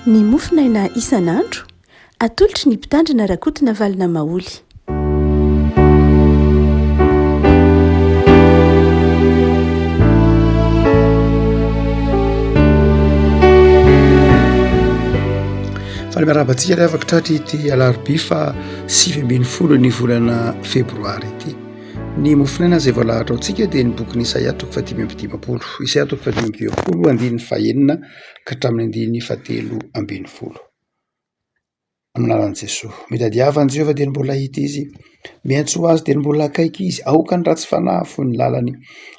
Ny mofonaina isan'andro, atolotry ny Mpitandrina Rakotonavalona Maholy. Faly miarahaba antsika ry havako tratry ity alarobia fa 19 ny volana febroary ity. Ny mofonaina izay voalahatra ho antsika dia ny bokin'i Isaia toko faha 55. Isaia toko faha 55 andininy fahenina ka hatramin'ny andininy fahatelo ambin'ny folo. Amin'ny anaran'i Jesoa. Mitadiava an'i Jehovah dia ny mbola hita izy, miantsoa azy dia ny mbola akaiky izy. Aoka ny ratsy fanahy hahafoy ny lalany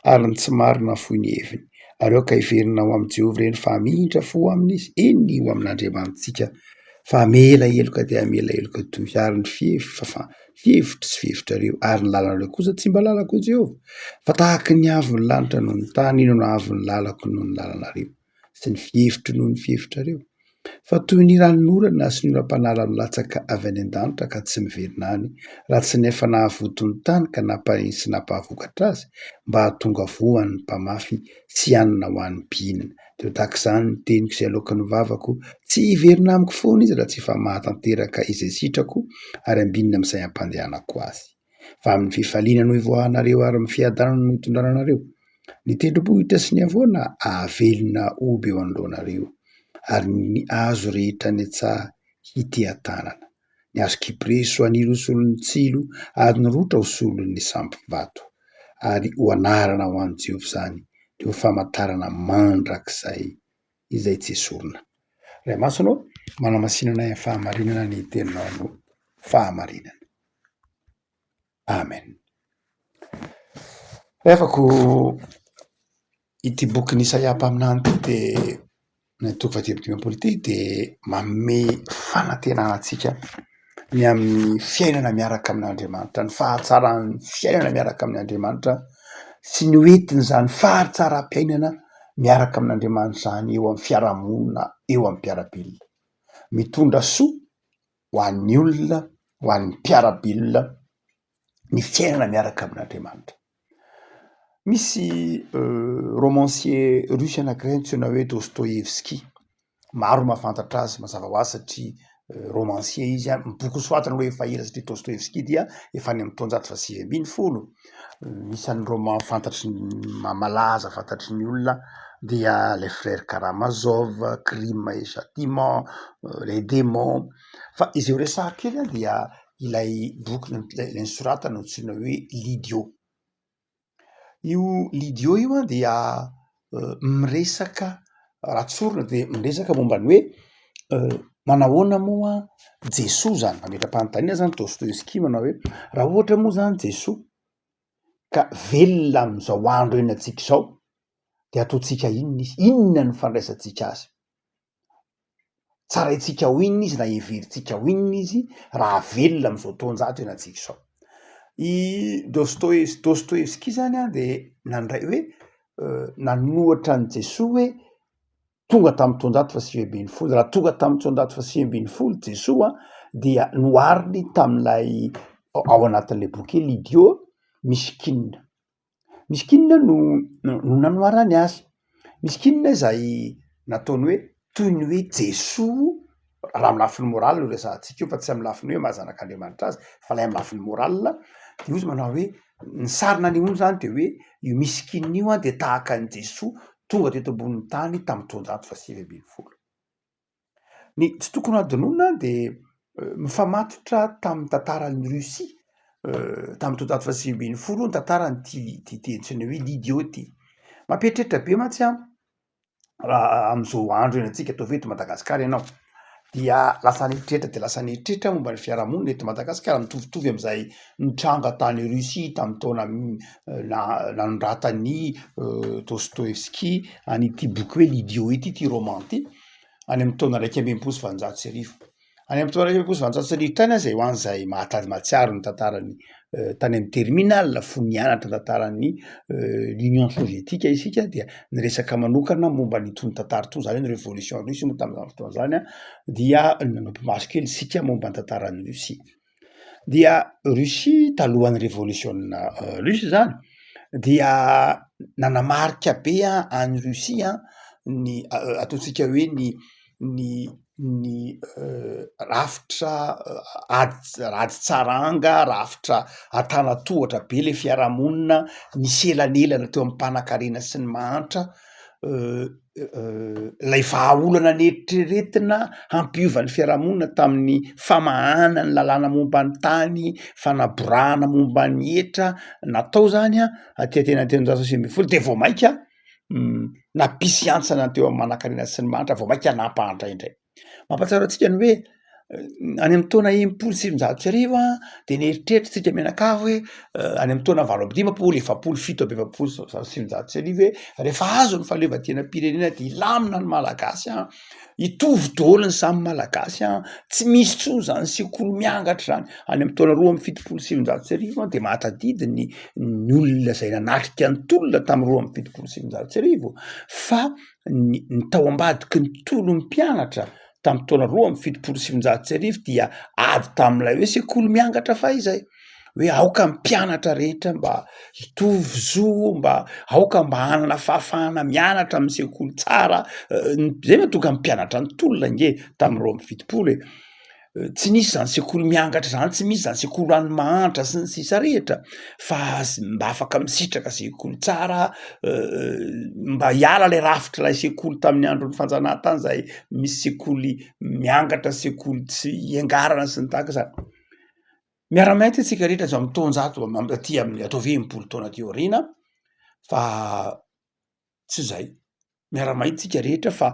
ary ny tsy marina hahafoy ny heviny. Ary aoka hiverina ho amin'i Jehovah ireny fa hamindra fo aminy izy, eny, ho amin'Andriamanitsika, fa hamela heloka dia hamela heloka toy ary ny fihevi- fihevitro tsy fihevitrareo ary ny lalanareo kosa tsy mba lalako hoy Jehovah. Fa tahaka ny haavon'ny lanitra noho ny tany no nahaavon'ny lalako noho ny lalanareo. sy ny fihevitro noho ny fihevitrareo. Fa toy ny ranonorana sy ny oram-panala milatsaka avy any an-danitra ka tsy miverina any, raha tsy ny efa nahavoto ny tany ka nampahiny sy nampahavokatra azy, mba hahatonga voa ho an'ny mpamafy sy hanina ho an'ny mpihinana. Dia ho tahaka izany ny teniko izay aloaky ny vavako, tsy hiverina amiko foana izy raha tsy efa mahatanteraka izay sitrako ary ambinina amin'izay ampandehanako azy. Fa amin'ny fifaliana no ivoahanareo ary amin'ny fiadanana no itondrana anareo. Ny tendrombohitra sy ny havoana hahavelona hoby eo anoloanareo, ary ny hazo rehetra any an-tsaha hiteha-tanana. Ny hazo kypreso haniry ho solon'ny tsilo, ary ny rotra ho solon'ny sampy vato. Ary ho anarana ho an'i Jehovah izany, dia ho famantarana mandrakizay izay tsy esorina. Ray Masina ô, manamasina anay amin'ny fahamarinana ny teninao no fahamarinana. Amen. Rehafako ity bokin'i Isaia mpaminany ity dia ny toko faha 55 ity dia manome fanantenana antsika ny amin'ny fiainana miaraka amin'Andriamanitra, ny fahatsaran'ny fiainana miaraka amin'Andriamanitra sy ny ho entin'izany fahatsaram-piainana miaraka amin'Andriamanitra izany eo amin'ny fiarahamonina, eo amin'ny mpiara-belona. Mitondra soa ho an'ny olona, ho an'ny mpiara-belona ny fiainana miaraka amin'Andriamanitra. Misy romancier russe anankiray antsoina hoe Dostoïevski, maro mahafantatra azy mazava ho azy satria romancier izy an, ny boky nosoratany aloha efa ela satria Dostoïevski dia efa any amin'ny taonjato faha 19. Isan'ny roman fantatry ny malaza fantatry ny olona dia les frères Karamazov, crime et châtiment, les démons, fa izay ho resahako kely an dia ilay boky ilay nosoratany antsoina hoe l'idiot. Io l'idiot io an dia miresaka raha tsorina dia miresaka momba ny hoe manahoana moa Jesoa zany, mametra-panontaniana zany Dostoevsky manao hoe raha ohatra moa zany Jesoa ka velona amin'izao andro iainantsika izao de ataontsika inona izy? Inona no fandraisantsika azy? Tsaraintsika ho inona izy na heverintsika ho inona izy raha velona amin'izao taonjato iainantsika izao? I Dostoe- Dostoevsky zany an de nandray hoe nanohatra an'i Jesoa hoe tonga tamin'ny taonjato faha 19, raha tonga tamin'ny taonjato faha 19 Jesoa dia nohariny tamin'ilay ao anatin'ilay boky hoe L'idiot Myshkin. Myshkin no no nanoharany azy, Myshkin izay nataony hoe toy ny hoe Jesoa raha amin'ny lafiny moral no resahantsika io fa tsy amin'ny lafiny hoe maha zanak'Andriamanitra azy fa ilay amin'ny lafiny moral de hoy izy manao hoe ny sary nanehoany zany de hoe io Myshkin io an de tahaka an'i Jesoa tonga teto ambonin'ny tany tamin'ny taonjato faha 19. Ny tsy tokony ho adinoina de mifamatotra tamin'ny tantaran'i Russie tamin'ny taonjato faha 19 ny tantaran'ity ity antsoina hoe l'idiot ity. Mampieritreritra be mantsy an raha amin'izao andro iainantsika ataovy hoe eto Madagasikara ianao dia lasa nieritreritra de lasa nieritreritra momba ny fiarahamonina eto Madagasikara mitovitovy amin'izay nitranga tany Russie tamin'ny taona nanoratan'i Dostoevsky an'ity boky hoe l'idiot ity, ity roman ity any amin'ny taona 1861. Any amin'ny taona 1861 tany aza ho an'izay mahatady mahatsiaro ny tantaran'ny tany amin'ny terminal fony nianatra ny tantaran'ny l'union soviétique isika dia niresaka manokana momba an'itony tantara itony, zany hoe ny révolution russe moa tamin'izany fotoana izany an, dia nanopy maso kely isika momba ny tantaran'i Russie. Dia Russie talohan'ny revolisiona russe zany dia nanamarika be an'i Russie ny ataontsika hoe ny ny. ny rafitra ady ady tsaranga, rafitra antanantohatra be le fiarahamonina, nisy elanelana teo amin'ny mpanankarena sy ny mahantra, ilay vahaolana neritreretina hampiova ny fiarahamonina tamin'ny famahana ny lalàna momba ny tany, fanaborahana momba ny hetra natao zany an, aty antenantenan-jato 19 de vao mainka nampisy hantsana teo amin'ny manankarena sy ny mahantra, vao mainka nampahantra indray. Mampahatsiaro antsika ny hoe any amin'ny taona 1960 an, de nieritreritra isika mianakavy hoe any amin'ny taona 58, 40, 1947 hoe rehefa azo ny fahaleovantenam-pirenena de hilamina ny malagasy an, hitovy daholo ny samy malagasy an, tsy misy intsony zany sekoly miangatra zany. Any amin'ny taona 1972 an de mahatadidy ny ny olona zay nanatrika ny tolona tamin'ny 1972 fa ny ny tao ambadiky ny tolon'ny mpianatra tamin'ny taona 1972 dia ady tamin'ilay hoe sekoly miangatra fahizay, hoe aoka ny mpianatra rehetra mba hitovy zo, mba aoka mba hanana fahafahana mianatra amin'ny sekoly tsara, zay mahatonga ny mpianatra nitolona ange tamin'ny 72 e. Tsy nisy zany sekoly miangatra zany, tsy misy zany sekoly ho an'ny mahantra sy ny sisa rehetra fa mba afaka misitraka sekoly tsara, mba hiala lay rafitr'ilay sekoly tamin'ny andron'ny fanjanahantany zay misy sekoly miangatra, sekoly tsy iangarana sy ny tahaka izany. Miara-miainga isika rehetra zao amin'ny taonjato aty amin'ny ataovy hoe 60 taona aty aoriana fa tsy zay, miara-mahita isika rehetra fa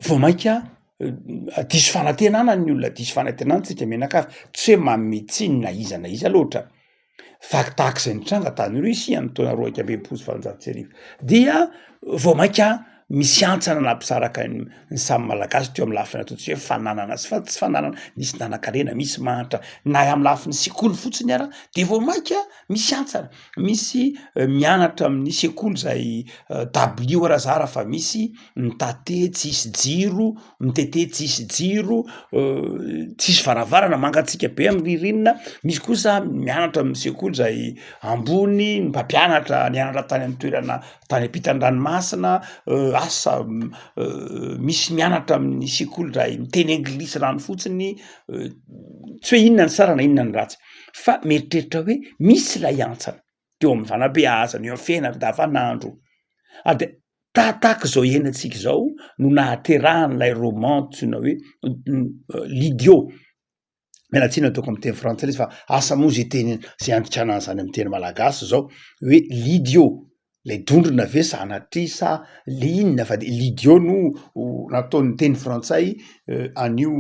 vao mainka diso fanantenana ny olona, diso fanantenana tsika mianakavy, tsy hoe manome tsiny na iza na iza loatra fa tahaka izay nitranga tany Russie amin'ny taona 1861 dia vao mainka misy hantsana nampisaraka ny ny samy malagasy teo amin'ny lafiny ataontsika hoe fananana sy fa tsy fananana, misy nanan-karena, misy mahantra, na amin'ny lafiny sekoly fotsiny ara de vao mainka misy hantsana, misy mianatra amin'ny sekoly zay dabilio ara zara fa misy mitate tsisy jiro, mitete tsisy jiro, tsisy varavarana, mangatsiaka be amin'ny ririnina, misy kosa mianatra amin'ny sekoly zay ambony, ny mpampianatra nianatra tany amin'ny toerana tany ampitan'ny ranomasina, asa misy mianatra amin'ny sekoly ray miteny anglisy ranofotsiny, tsy hoe inona ny tsara na inona ny ratsy fa mieritreritra hoe misy ilay hantsana teo amin'ny fanabeazana, eo amin'ny fiainana andavanandro ary de Tahatahaka izao iainantsika izao no nahaterahan'ilay roman antsoina hoe L'idiot, miala tsiny ataoko amin'ny teny frantsay ilay izy fa asa moa zay teny zay andikana an'izany amin'ny teny malagasy zao hoe l'idiot, lay dondrona ve sanatria sa le inona fa de l'idiot no nataon'ny teny frantsay an'io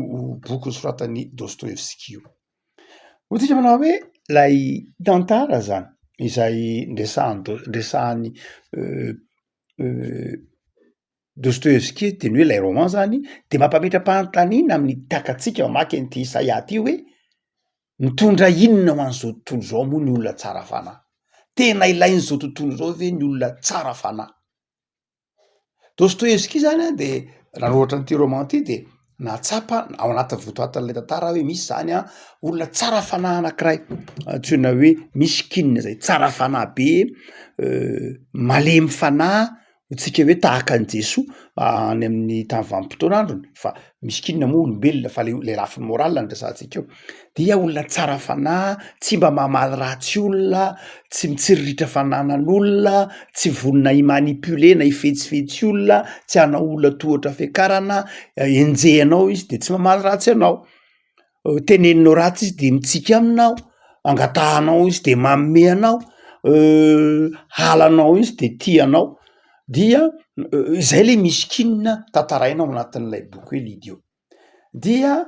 boky nosoratan'i Dostoevsky io. Hoy tsika manao hoe lay tantara zany izay ndresahan- ndresahan'i Dostoevsky de ny hoe lay roman zany de mampametra-panontaniana amin'ny takantsika mamaky an'ity Isaia ty hoe mitondra inona ho an'izao tontolo izao moa ny olona tsara fanahy? Tena ilain'izao tontolo izao ve ny olona tsara fanahy? Dostoevsky zany an de nanoratra an'ity roman ty de nahatsapa ao anatin'ny votoatin'ilay tantara hoe misy zany an olona tsara fanahy anankiray antsoina hoe Myshkin zay, tsara fanahy be, malemy fanahy, hoy-tsika hoe tahaka an'i Jesoa any amin'ny tamin'ny vanim-potoan'androny fa Myshkin moa olombelona fa le le lafiny moral no resahantsika eo, dia olona tsara fanahy, tsy mba mamaly ratsy olona, tsy mitsiriritra fananan'olona, tsy vonona hi-manipuler na hifetsifetsy olona, tsy hanao olona tohatra fiakarana, enjehinao izy de tsy mamaly ratsy anao, teneninao ratsy izy de mitsiky aminao, angatahanao izy de manome anao, halanao izy de tia anao, dia zay le Myshkin tantaraina ao anatin'ilay boky hoe l'idiot. Dia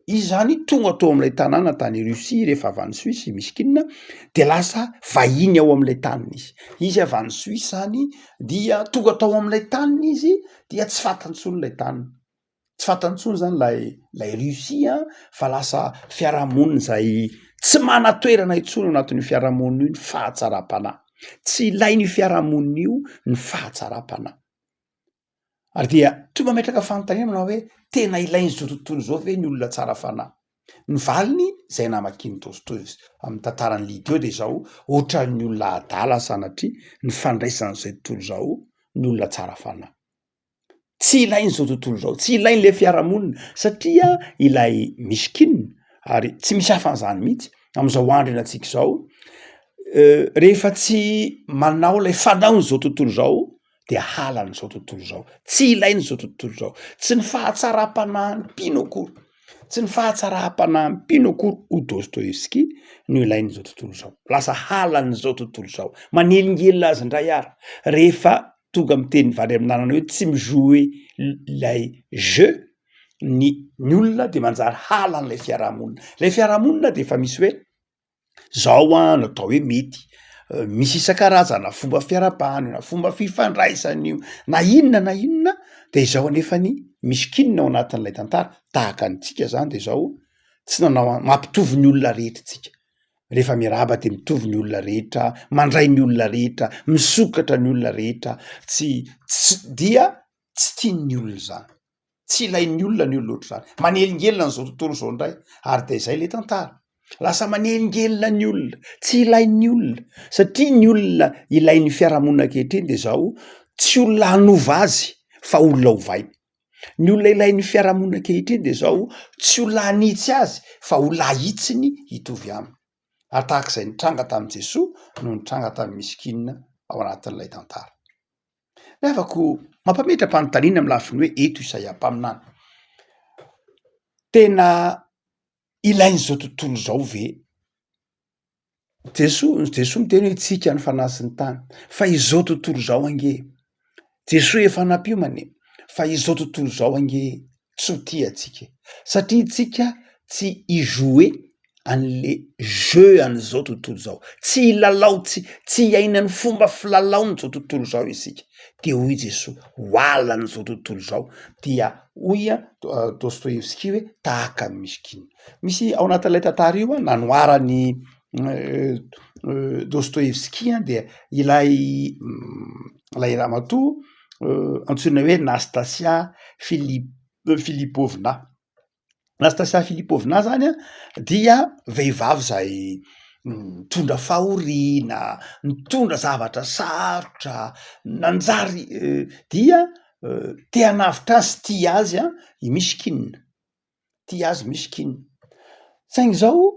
izy zany tonga tao amin'ilay tanàna tany Russie rehefa avy any Suisse i Myshkin de lasa vahiny ao amin'ilay taniny izy, izy avy any Suisse zany dia tonga tao amin'ilay taniny izy dia tsy fantany intsony ilay taniny, tsy fantany intsony zany lay lay Russie an fa lasa fiarahamonina izay tsy manan-toerana intsony ao anatin'io fiarahamonina io ny fahatsaram-panahy, tsy ilain'io fiarahamonina io ny fahatsaram-panahy. Ary dia toa mametraka fanontaniana manao hoe tena ilain'izao tontolo izao ve ny olona tsara fanahy? Ny valiny izay namakian'i Dostoevsky amin'ny tantaran'i Lydio dia izao, ohatran'ny olona adala sanatria ny fandraisan'izao tontolo izao ny olona tsara fanahy. Tsy ilain'izao tontolo izao, tsy ilain'ilay fiarahamonina satria ilay Myshkin ary tsy misy hafan'izany mihitsy am'izao andro iainantsika izao, rehefa tsy manao ilay fanaon'izao tontolo izao de halan'izao tontolo izao, tsy ilain'izao tontolo izao, tsy ny fahatsaram-panahin'ny mpino akory, tsy ny fahatsaram-panahin'ny mpino akory hoy Dostoevsky no ilain'izao tontolo izao, lasa halan'izao tontolo izao, manelingelina azy indray ary rehefa tonga miteny vary amin'anana hoe tsy mi-jouer ilay jeu ny ny olona de manjary halan'ilay fiarahamonina, lay fiarahamonina de efa misy hoe zao an no atao hoe mety, misy isan-karazana fomba fiarahabana io na fomba fifandraisana io na inona na inona de izao anefany misy kinona ao anatin'ilay tantara tahaka antsika zany de zao tsy nanao mampitovy ny olona rehetra tsika. Rehefa miarahaba dia mitovy ny olona rehetra, mandray ny olona rehetra, misokatra ny olona rehetra, tsy tsy dia tsy tian'ny olona izany, tsy ilain'ny olona ny olona ohatr'izany, manelingelina an'izao tontolo izao indray ary dia izay le tantara, lasa manelingelina ny olona, tsy ilain'ny olona satria ny olona ilain'ny fiarahamonina ankehitriny de zao, tsy olona hanova azy fa olona ovainy. Ny olona ilain'ny fiarahamonina ankehitriny de zao, tsy olona hanitsy azy fa olona ahitsiny hitovy aminy. Ary tahaka izay nitranga tamin'i Jesoa no nitranga tamin'i Miskin ao anatin'ilay tantara. Ny havako mampametra-panontaniana amin'ny lafiny hoe eto Isaia mpaminany. Tena ilain'izao tontolo izao ve Jesoa, Jesoa miteny hoe tsika ny fanahy sy ny tany, fa izao tontolo izao ange, Jesoa efa nampiomana e, fa izao tontolo izao ange tsy ho tia antsika e, satria tsika tsy hi-jouer an'le jeu an'izao tontolo izao, tsy hilalao, tsy tsy hiaina ny fomba filalaon'izao tontolo izao isika, de hoy Jesoa, ho halan'izao tontolo izao, dia hoy Dostoevsky hoe tahaka an'i Myshkin. Misy ao anatin'ilay tantara io an, nanoharan'i Dostoevsky an dia ilay ilay ramatoa antsoina hoe Nastasia Filip- Filipovna. Nastasia Filipovna zany an dia vehivavy zay nitondra fahoriana, nitondra zavatra sarotra, nanjary dia te hanavotra azy, tia azy an i Myshkin. tia azy Myshkin. Saingy zao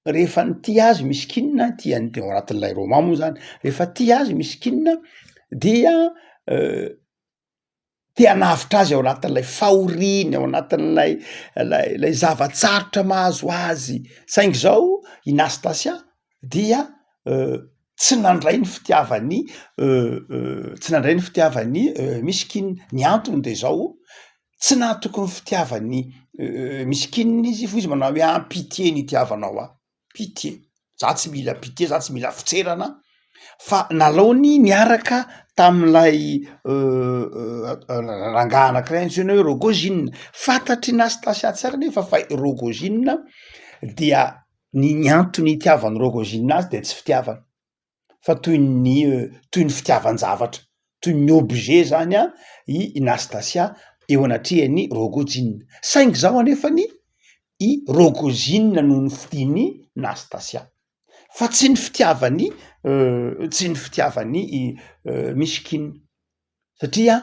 rehefa nitia azy Myshkin, tia an'i teo anatin'ilay roman moa zany, rehefa tia azy Myshkin dia te hanavotra azy ao anatin'ilay fahoriany, ao anatin'ilay lay lay zava-tsarotra mahazo azy, saingy zao i Nastasia dia tsy nandray ny fitiavan'i tsy nandray ny fitiavan'i Myshkin, ny antony de zao Tsy nahatoky ny fitiavan'i Myshkin izy f'hoy izy manao hoe ah pitié ny itiavanao ahy, pitié, za tsy mila pitié, za tsy mila fitserana fa nalaony niaraka tamin'ilay rangahy anakiray antsoina hoe Rogojine, fantatr'i Nastasia tsara nefa fa i Rogojine dia ny ny antony itiavan'i Rogojine azy de tsy fitiavana. fa toy ny toy ny fitiavan-javatra, toy ny objet zany an i Nastasia eo anatrehan'i Rogojina, saingy zao anefany i Rogojina no nofidin'i Nastasia fa tsy ny fitiavany tsy ny fitiavany i Myshkin. Satria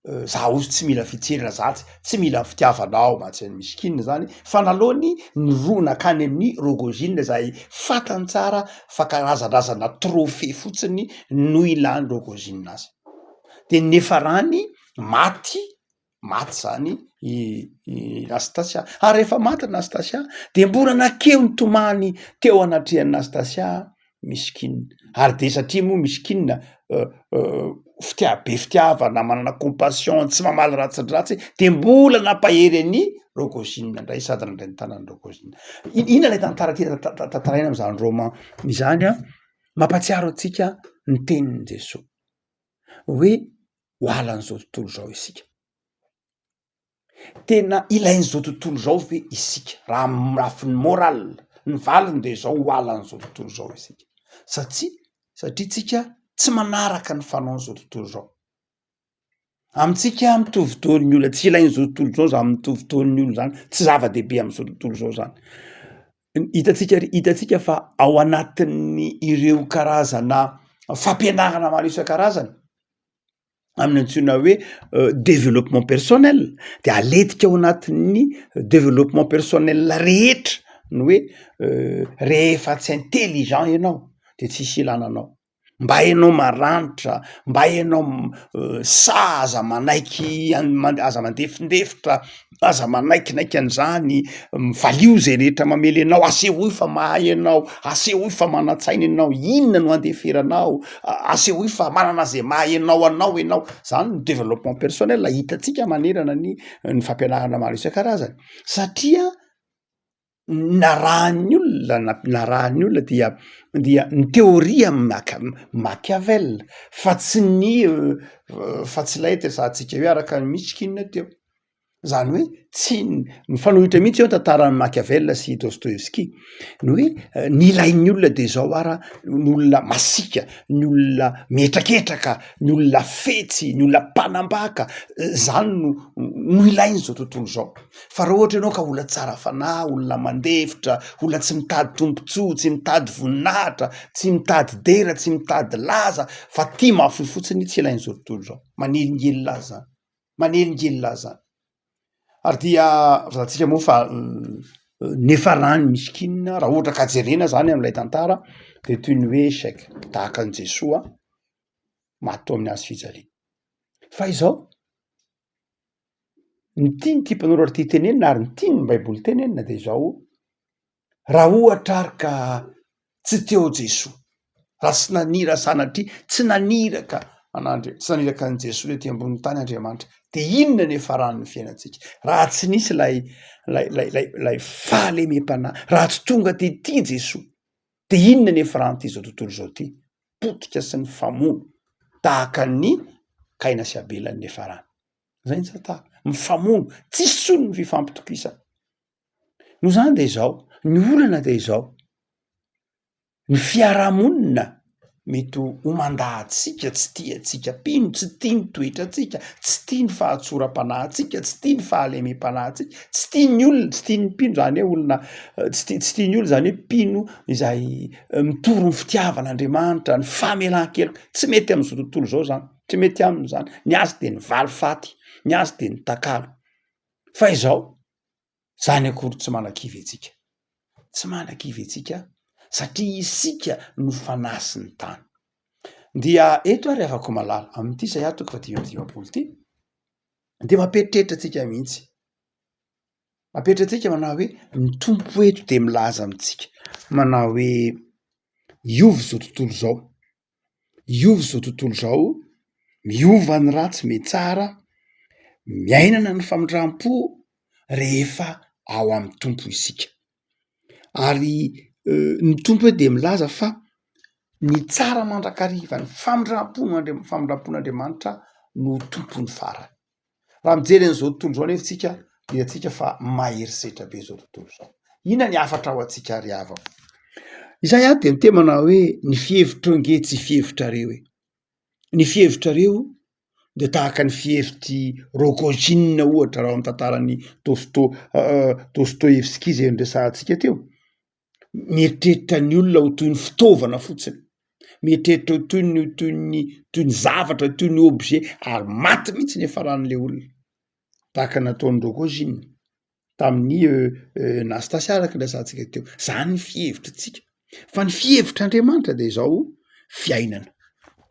za ozy tsy mila fitserana za tsy tsy mila ny fitiavanao mantsy an'i Myshkin zany fa naleony niroa nankany amin'ny Rogojin zay fantany tsara fa karazandrazana trophée fotsiny no ilan'i Rogojin azy, de ny niafarany maty maty zany i i Nastasia ary rehefa maty Nastasia de mbola nakeo nitomany teo anatrehan'i Nastasia Myshkin ary de satria moa Myshkin fitia- be fitiavana manana compassion tsy mamaly ratsy ny ratsy de mbola nampahery an'i Rogojin ndray sady nandray ny tanan'i Rogojin. I- inona lay tantara tiana ta- ta- tantaraina am'zany roman izany an? Mampahatsiaro antsika ny tenin'i Jesoa hoe ho halan'izao tontolo izao isika. Tena ilain'izao tontolo izao ve isika raha amin'ny lafiny moral? Ny valiny de izao, ho halan'izao tontolo izao isika satsia satria tsika tsy manaraka ny fanaon'izao tontolo izao. Amintsika mitovy daholo ny olona, tsy ilain'izao tontolo izao zany mitovy daholo ny olona zany, tsy zava-dehibe am'zao tontolo izao zany. Hitantsika ry hitantsika fa ao anatin'ny ireo karazana fampianarana maro isan-karazany. Amin'ny antsoina hoe développement personnel de aletika ao anatin'ny développement personnel rehetra ny hoe rehefa tsy intelligent ianao de tsisy ilana anao, mba ianao maranitra, mba ianao sahy aza manaiky aza mandefindefitra, aza manaikinaiky an'izany, valio zay rehetra mamely anao, asehoy fa mahay ianao, asehoy fa manan-tsaina ianao, inona no andeferanao, asehoy fa manana zay maha ianao anao ianao, zany ny développement personnel hitantsika manerana ny ny fampianarana maro isan-karazany satria narahan'ny olona na- narahan'ny olona dia dia ny théorie Mac- Machiavel fa tsy ny fa tsy ilay resahantsika hoe araka ny Mishkin teo. Zany hoe tsy mifanohitra mihitsy eo ny tantaran'i Machiavel sy Dostoevsky, ny hoe ny ilain'ny olona de zao ara, ny olona masiaka, ny olona mihetraketraka, ny olona fetsy, ny olona mpanambaka, zany no no ilain'izao tontolo izao. Fa raha ohatra ianao ka olona tsara fanahy, olona mandefitra, olona tsy mitady tombontsoa, tsy mitady voninahitra, tsy mitady dera, tsy mitady laza fa tia mahafoy fotsiny, tsy ilain'izao tontolo izao. Manelingelina azy zany, manelingelina azy zany. Ary dia fantatsika moa fa niafarany Myshkin raha ohatra ka jerena zany amin'ilay tantara de toy ny hoe échec tahaka an'i Jesoa maty teo amin'ny hazo fijaliana. Fa izao, Ny tian'ity mpanoratra ity tenenina ary ny tian'ny baiboly tenenina de izao, raha ohatra ary ka tsy teo Jesoa, raha tsy nanira sanatria, tsy naniraka an'Andria-, tsy naniraka an'i Jesoa tety ambonin'ny tany Andriamanitra de inona ny hiafaran'ny fiainantsika? Raha tsy nisy ilay ilay ilay ilay ilay fahalemem-panahy, raha tsy tonga tety Jesoa de inona ny hiafaran'ity zao tontolo izao ty? Potika sy nifamono tahaka ny Kaina sy Abela ny niafarany. Zay ny tantara, mifamono, tsisy intsony ny fifampitokisana. Noho izany de izao, ny olana de izao, ny fiarahamonina mety ho mandà antsika, tsy tia antsika mpino, tsy tia ny toetrantsika, tsy tia ny fahatsoram-panahintsika, tsy tia ny fahalemem-panahintsika, tsy tia ny olona, tsy tia ny mpino zany hoe olona tsy tia tsy tia ny olona zany hoe mpino izay mitory ny fitiavan'Andriamanitra, ny famelan-keloka, tsy mety am'zao tontolo zao zany. Tsy mety aminy zany, ny azy de ny valifaty, ny azy de ny takalo, fa izao, zany akory tsy manakivy antsika, tsy manakivy antsika satria isika no fanahy sy ny tany. Dia eto ary havako malala, amin'ity izay aho toko faha 55 ity, de mampieritreritra antsika mihitsy, mampieritreritra antsika manao hoe ny Tompo eto de milaza amintsika manao hoe hiova izao tontolo izao, Hiova izao tontolo izao, miova ny ratsy mihatsara, miainana ny famindram-po rehefa ao amin'ny Tompo isika. Ary ny Tompo hoe dia milaza fa ny tsara mandrakariva, ny famindram-po no Andria- famindram-pon'Andriamanitra no tompon'ny farany. Raha mijery an'izao tontolo izao anefa isika dia hitantsika fa mahery setra be izao tontolo izao. Inona ny hafatra ho antsika ry havana? Izay aho dia miteny manao hoe ny fihevitro ange tsy fihevitrareo e! Ny fihevitrareo dia tahaka ny fihevitr'i Rogojin ohatra raha ao amin'ny tantaran'i Dosto- Dostoevsky izay noresahantsika teo. Mieritreritra ny olona ho toy ny fitaovana fotsiny, mieritreritra ho toy ny toy ny toy ny zavatra toy ny objet ary maty mihitsy ny hiafaran'le olona, tahaka ny nataon'i Rogojin tamin'i Nastasia araka ny resahantsika teo, zany ny fihevitritsika fa ny fihevitr'Andriamanitra de izao fiainana,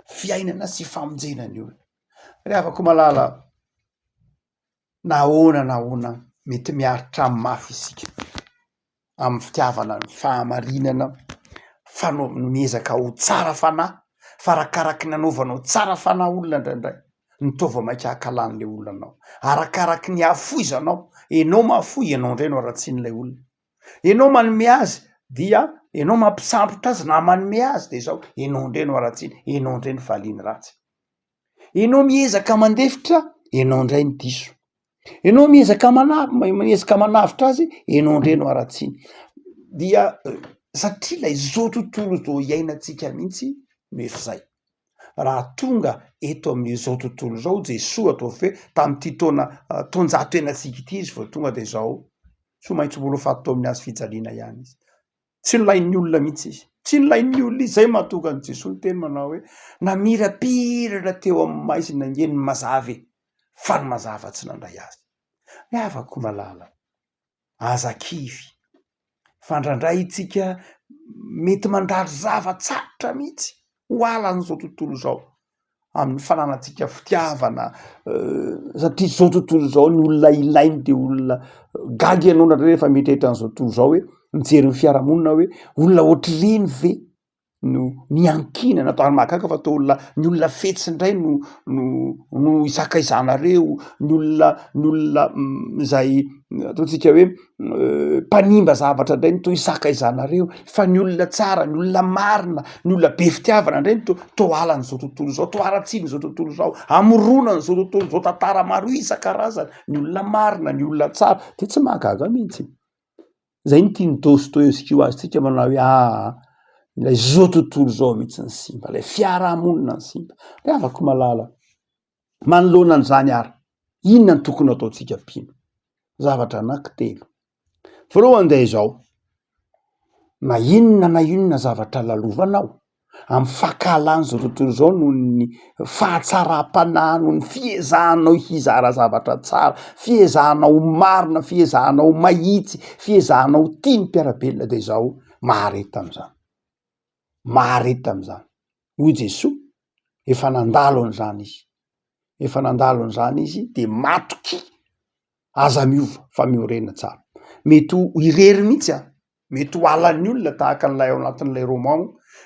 fiainana sy famonjena ny olona, ry havako malala. Na ahoana na ahoana mety miaritra mafy isika amin'ny fitiavana ny fahamarinana, fanao- miezaka ho tsara fanahy fa arakaraky ny anaovanao tsara fanahy olona indraindray no toa vao mainka hankahalan'le olona anao, arakaraky ny hahafoizanao, enao mahafoy enao indray no haratsian'ilay olona, enao manome azy dia enao mampisambotra azy na manome azy de zao enao indray no haratsiany, enao indray no valiany ratsy. Enao miezaka mandefitra, enao ndray no diso. Enao miezaka mana- miezaka manavotra azy, enao ndray no haratsiana. Dia satria lay zao tontolo zao iainantsika mihitsy no efa zay. Raha tonga eto amin'izao tontolo izao Jesoa ataovy hoe tamin'ity taona taonjato iainantsika ity izy vao tonga de zao, tsy maintsy mbola ho faty teo amin'ny hazo fijaliana ihany izy. Tsy nilain'ny olona mihitsy izy. Tsy nilain'ny olona izy. Izay mahatonga an'i Jesoa niteny manao hoe, namirapiratra teo amin'ny maizina ange ny mazava e, fa ny mazava tsy nandray azy. Ry havako malala, aza kivy, fa indraindray isika mety mandalo zava-tsarotra mihitsy ho halan'izao tontolo izao amin'ny fananantsika fitiavana satria izao tontolo izao ny olona ilainy de olona gaga ianao indraindray rehefa mieritreritra an'izao tontolo izao hoe mijery ny fiarahamonina hoe olona ohatr'ireny ve no niankinana atao ary mahagaga fa toa olona ny olona fetsy indray no no no isakaizanareo, ny olona ny olona izay ataontsika hoe mpanimba zavatra indray no toa isakaizanareo fa ny olona tsara, ny olona marina, ny olona be fitiavana indray no toa toa halan'izao tontolo izao, toa haratsian'izao tontolo izao, amoronan'izao tontolo izao tantara maro isan-karazany, ny olona marina, ny olona tsara, de tsy mahagaga mihitsy. Zay no tian'i Dostoevsky ho azontsika manao hoe aa ilay zao tontolo izao mihitsy ny simba, ilay fiarahamonina ny simba. Ry havako malala, manoloana an'izany ary, inona no tokony ataontsika mpino? Zavatra anankitelo. Voalohany dia izao, na inona na inona zavatra lalovanao, amin'ny fankahalan'izao tontolo izao noho ny fahatsaram-panahy, noho ny fiezahanao hizara zavatra tsara, fiezahanao ho marina, fiezahanao ho mahitsy, fiezahanao ho tia ny mpiara-belona dia izao, mahareta amin'izany, mahareta amin'izany. Hoy Jesoa, efa nandalo an'izany izy, efa nandalo an'izany izy de matokia, aza miova fa miorena tsara. Mety ho irery mihitsy an! Mety ho halan'ny olona tahaka an'ilay ao anatin'ilay roman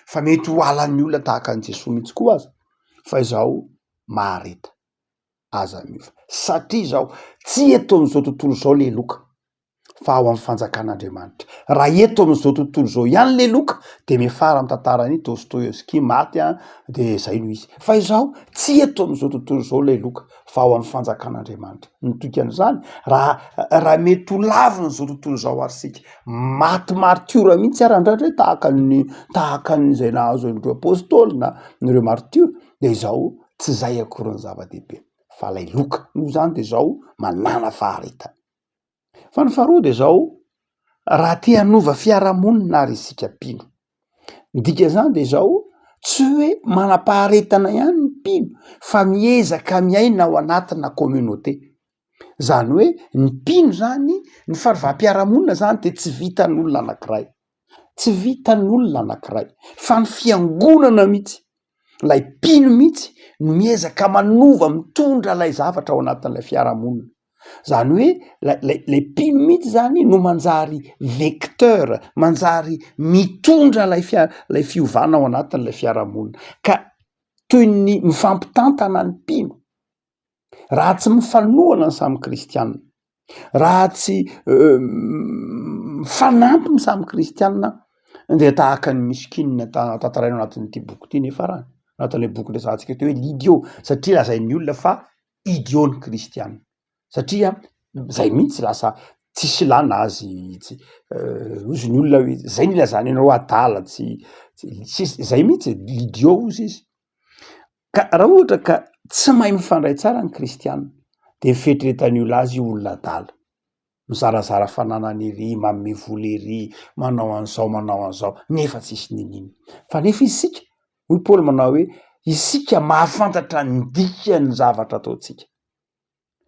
fa mety ho halan'ny olona tahaka an'i Jesoa mihitsy koa aza fa izao mahareta, aza miova satria izao tsy eto amin'izao tontolo izao le loka fa ao amin'ny fanjakan'Andriamanitra. Raha eto amin'izao tontolo izao ihany le loka de miafara amin'ny tantaran'i Dostoïevski maty an de zay no izy. Fa izao tsy eto amin'izao tontolo izao le loka fa ao amin'ny fanjakan'Andriamanitra. Ny dikan'izany, raha raha mety ho lavin'izao tontolo izao ary isika, maty martiora mihitsy ary indraindray tahaka ny tahaka an'izay nahazo an'ireo apôstôly na ireo martiora, de izao tsy izay akory ny zava-dehibe fa ilay loka. Noho izany de izao manàna faharetana. Fa ny faharoa dia izao, raha te hanova fiarahamonina ary isika mpino, ny dikan'izany dia izao, tsy hoe manam-paharetana ihany ny mpino fa miezaka miaina ao anatina communauté, zany hoe ny mpino zany, ny fanovam-piarahamonina zany de tsy vitan'olona anankiray, tsy vitan'olona anankiray fa ny fiangonana mihitsy, ilay mpino mihitsy no miezaka manova, mitondra ilay zavatra ao anatin'ilay fiarahamonina. Zany hoe lay lay lay mpino mihitsy zany no manjary vecteur, manjary mitondra lay fia- lay fiovana ao anatin'ilay fiarahamonina ka toy ny mifampitantana ny mpino. Raha tsy mifanohana ny samy kristianina, raha tsy mifanampy ny samy kristianina dia tahaka ny Myskine ta- tantaraina ao anatin'ity boky ity ny farany, anatin'ilay boky resahantsika teo hoe l'idiot satria lazain'ny olona fa idiot ny kristiana satria zay mihitsy lasa tsisy ilana azy tsy ozy ny olona hoe zay no ilazany anao adala tsy tsisy zay mihitsy e, l'idiot ozy izy ka raha ohatra ka tsy mahay mifandray tsara ny kristiana de ny fieritreretan'ny olona azy io olona adala mizarazara fananana ery, manome vola ery, manao an'izao manao an'izao nefa tsisy n'inon'inona fa nefa isika hoy Paoly manao hoe isika mahafantatra ny dikan'ny zavatra ataontsika.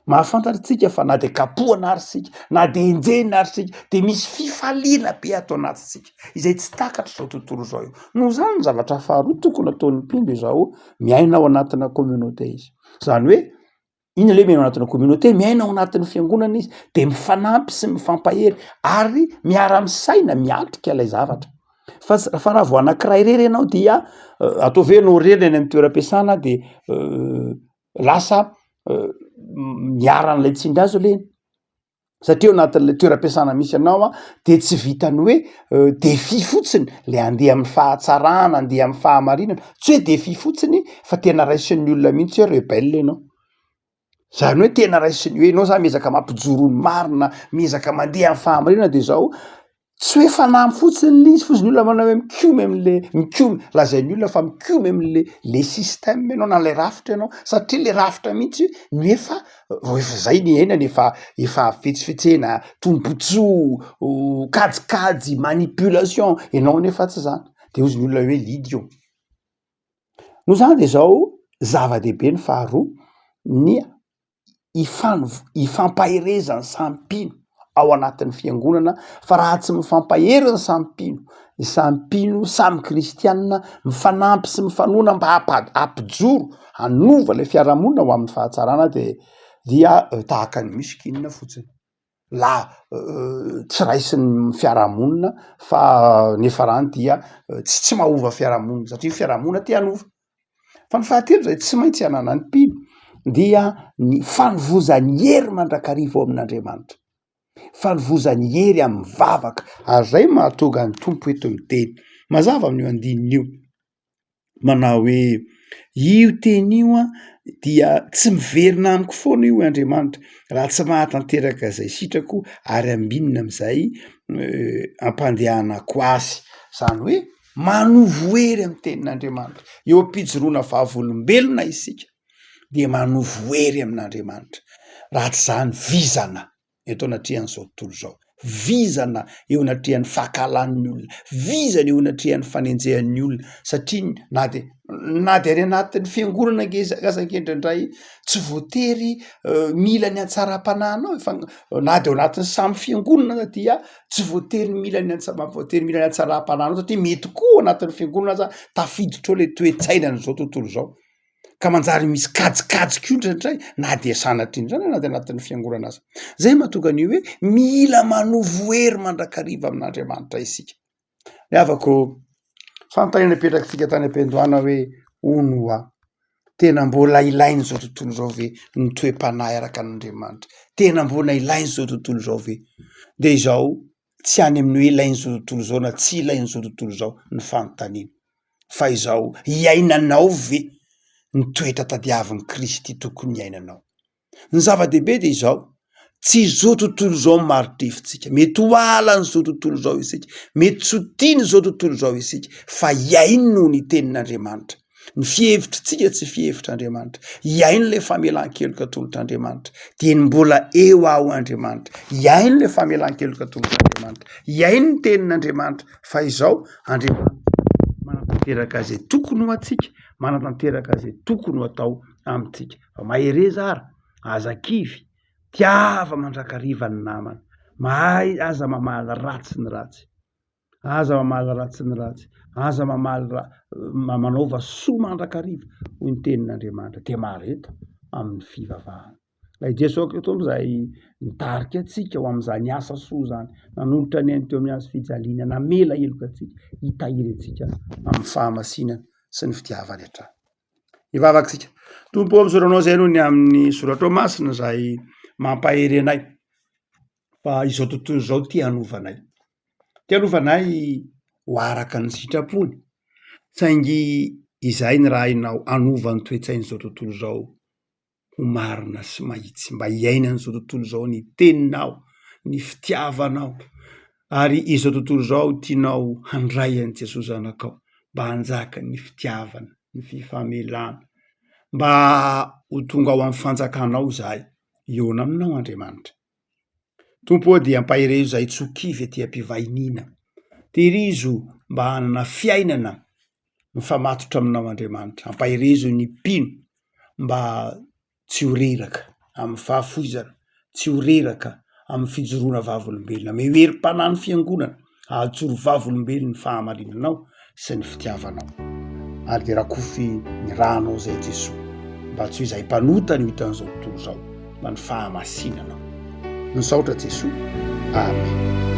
Mahafantatra isika fa na dia kapohana ary isika, na dia enjehina ary isika, dia misy fifaliana be ato anatintsika izay tsy takatra izao tontolo izao io. Noho izany ny zavatra faharoa tokony ataon'ny mpino dia izao, miaina ao anatina communauté izy. Izany hoe Inona le miaina ao anatina communauté? Miaina ao anatin'ny fiangonana izy de mifanampy sy mifampahery ary miara-misaina miatrika ilay zavatra. Fa s- fa raha vao anankiray irery ianao dia ataovy hoe ianao irery any am'toeram-piasana de lasa miharan'ilay tsindry hazo lena. Satria ao anatin'ilay toeram-piasana misy anao an, de tsy vitan'ny hoe défi fotsiny le andeha amin'ny fahatsarana, andeha am'fahamarinana, tsy hoe défi fotsiny fa tena raisin'ny olona mihitsy hoe rebelle ianao, zany hoe tena raisiny hoe ianao zany miezaka mampijoro ny marina, miezaka mandeha am'fahamarinana de zao. Tsy hoe fanamby fotsiny le izy fozy ny olona manao hoe mikomy am'le mikomy, lazain'ny olona fa mikomy am'le le système ianao na le rafitra ianao satria le rafitra mihitsy no efa vao efa zay ny iainana efa efa fetsifetsena, tombotsoa, kajikajy, manipulation, ianao nefa tsy zany, de hozy ny olona hoe l'idiot. Noho zany de zao zava-dehibe ny faharoa ny ifan- ifampaherezan'ny samy mpino ao anatin'ny fiangonana fa raha tsy mifampahery ny samy mpino, ny samy mpino samy kristianina mifanampy sy mifanohana mba hampa- hampijoro hanova ilay fiarahamonina ho amin'ny fahatsarana de dia tahaka ny misikina fotsiny. La tsy raisin'ny fiarahamonina fa niafarany dia tsy tsy mahova fiarahamonina satria ny fiarahamonina te hanova. Fa ny fahatelo izay tsy maintsy ananan'ny mpino dia ny fanovozany hery mandrakariva ao amin'Andriamanitra, fanovozany hery amin'ny vavaka ary zay mahatonga ny Tompo eto miteny mazava amin'io andininy io manao hoe io teny io an dia tsy miverina amiko foana io Andriamanitra raha tsy mahatanteraka izay sitrako ary ambinina am'izay ampandehanako azy, zany hoe Manovo hery amin'ny tenin'Andriamanitra. Eo am-pijoroana vavolombelona isika dia manovo hery amin'Andriamanitra. Raha tsy izany vizana eto anatrehan'izao tontolo izao, vizana eo anatrehan'ny fankahalan'ny olona, vizana eo anatrehan'ny fanenjehan'ny olona satria na de na de any anatin'ny fiangonana ange aza ange indraindray tsy voatery mila ny hatsaram-panahinao e fa na de ao anatin'ny samy fiangonana aza dia tsy voatery mila ny antsa- voatery mila ny hatsaram-panahinao satria mety koa ao anatin'ny fiangonana aza tafiditra ao le toe-tsainan'izao tontolo izao ka manjary misy kajikajy koa indraindray na dia sanatria indray na dia anatin'ny fiangonana aza. Zay mahatonga an'io hoe mila manovo hery mandrakariva amin'Andriamanitra isika. Ry havako, fanontaniana napetrakitsika tany am-piandohana hoe hono hoa, tena mbola ilain'izao tontolo izao ve ny toe-panahy araka an'Andriamanitra? Tena mbola ilain'izao tontolo izao ve? De izao, tsy any amin'ny hoe ilain'izao tontolo izao na tsy ilain'izao tontolo izao ny fanontaniana, fa izao, iainanao ve ny toetra tadiavin'i Kristy tokony hiainanao? Ny zava-dehibe dia izao, tsy izao tontolo izao no mari-drifintsika, mety ho halan'izao tontolo izao isika, mety tsy ho tian'izao tontolo izao isika, fa hihaino ny tenin'Andriamanitra. Ny fihevitritsika tsy fihevitr'Andriamanitra. Hihaino ilay famelan-keloka atolotr'Andriamanitra. Dieny mbola eo aho Andriamanitra. Hihaino ilay famelan-keloka atolotr'Andriamanitra. Hihaino ny tenin'Andriamanitra. Fa izao, Andriamanitra manatanteraka izay tokony ho antsika, manatanteraka izay tokony ho atao amintsika. Fa mahereza ary, aza kivy, tiava mandrakariva ny namana, mahay aza mamaly ratsy ny ratsy, aza mamaly ratsy ny ratsy, aza mamaly ra- manaova soa mandrakariva hoy ny tenin'Andriamanitra, dia mahareta amin'ny fivavahana. Ilay Jesoa Kristy Tompo izay nitarika antsika ho amin'izany asa soa izany, nanolotra ny ainy teo amin'ny hazo fijaliana, namela heloka antsika, hitahiry antsika amin'ny fahamasinana sy ny fitiavany hatrany. Hivavaka isika. Tompo ô, misaotra anao izay noho ny amin'ny soratrao masina izay mampahery anay fa izao tontolo izao te hanova anay. Te hanova anay ho araka ny sitrapony saingy izay ny rahinao hanova ny toe-tsain'izao tontolo izao. ho marina sy mahitsy mba hiainan'izao tontolo izao ny teninao, ny fitiavanao ary izao tontolo izao tianao handray an'i Jesoa zanakao mba hanjaka ny fitiavana, ny fifamelana, mba ho tonga ao amin'ny fanjakanao izahay, hihaona aminao Andriamanitra. Tompo ô dia ampaherezo izahay tsy ho kivy aty am-pivahiniana, tehirizo mba hanana fiainana mifamatotra aminao Andriamanitra, ampaherezo ny mpino mba tsy ho reraka amin'ny fahafoizana, tsy ho reraka amin'ny fijoroana vavolombelona, omeo herim-panahy ny fiangonana hahajoro vavolombelona ny fahamarinanao sy ny fitiavanao, ary dia rakofy ny ranao izay Jesoa mba tsy ho izahay mpanota no hitan'izao tontolo izao fa ny fahamasinanao. Misaotra Jesoa. Amen.